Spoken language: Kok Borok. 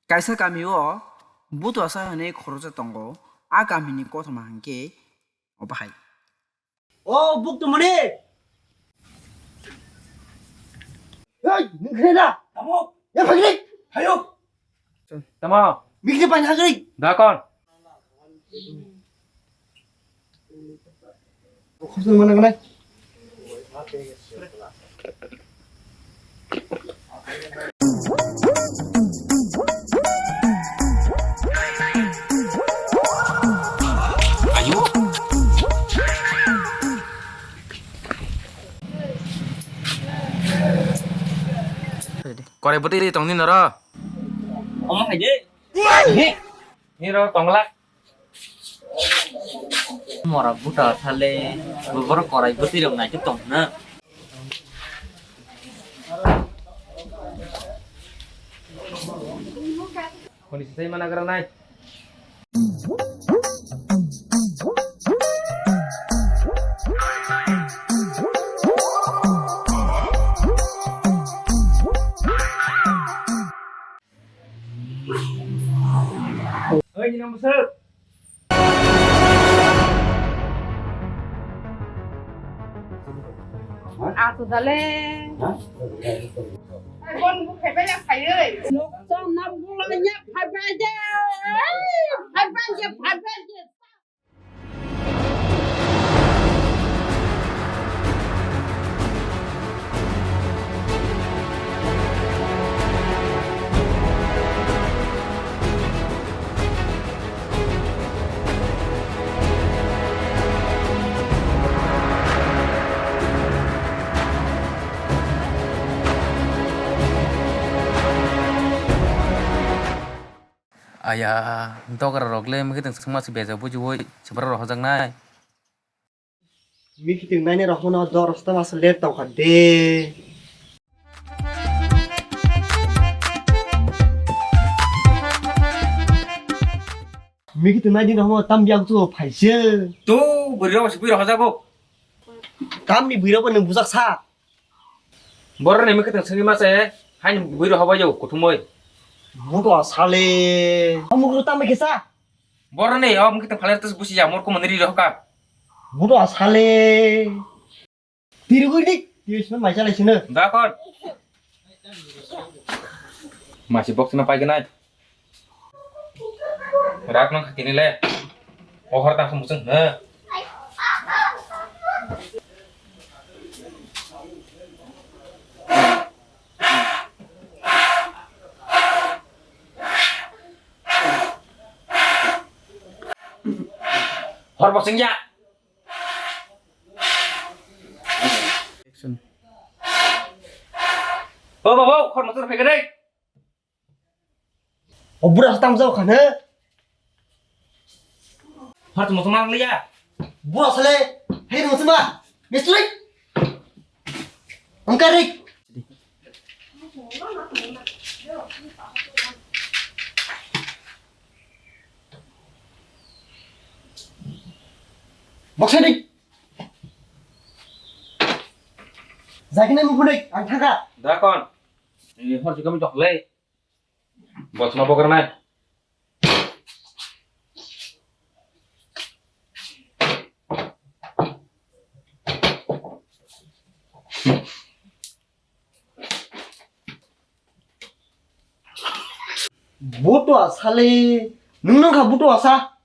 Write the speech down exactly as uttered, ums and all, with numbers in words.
Kaisa kamio butuasa hwnwi khoroksa tongo. A kamini kothoma hwnkhe obo hai. O buk tongmani. Ei, nwng khna da? Tamo? Ya phagri. Hayo. Tamo? Mikri pani hagri. Dakon. Khosong mana kanai. Ayo. Korai bwtwi tongni noro. Omo hai de. Ni ro tongla. Mora buta sale, bobor korai bwtwi rok nai tong na. Koni sisai mana gara nai. Oi, ni nang bwswk? Ato dale. Bon bu khebe ya khayoi. Nok chang nam bula nya khebe je. Khebe je, khebe je. Aya, dogra rok le mikitwng swngma se bejak bujiui se borok rohorjak nai. Mikitwng naini rok no dor sta masa ler tongkha de. Mikitwng naini rok no tam biak tu phaise. Tu bwrwi rok se bwrwi rohorjago. Tamni bwrwi rok bo nwng bujak sa. Borok ni mikitwng swngwi masa haini bwrwi rohorbai jago kuthumoi. Muto sale. Amukro tamai kisa. Borok ni o mikitwng phalai tus busi ya mor kumani ri rohka. Muto sale. Tirugui dik, tiris mai chalai sino. Dakon. Masi box na pai ganai. Rak nang khatini le. Ohor ta khum sung na. Hor bo sing ya. O babo, khor motor phai gadai. O bura sa tamjao khane. Hor motor mang liya. Bura sale, hei motor ma. Mistri. Angkarik. Boksai ding. Jakinai mukhunik ang thangkha. Dakon. Ini hor jikami doklei. Bosma bokarnai. Buto asale, nung nang kha buto asa.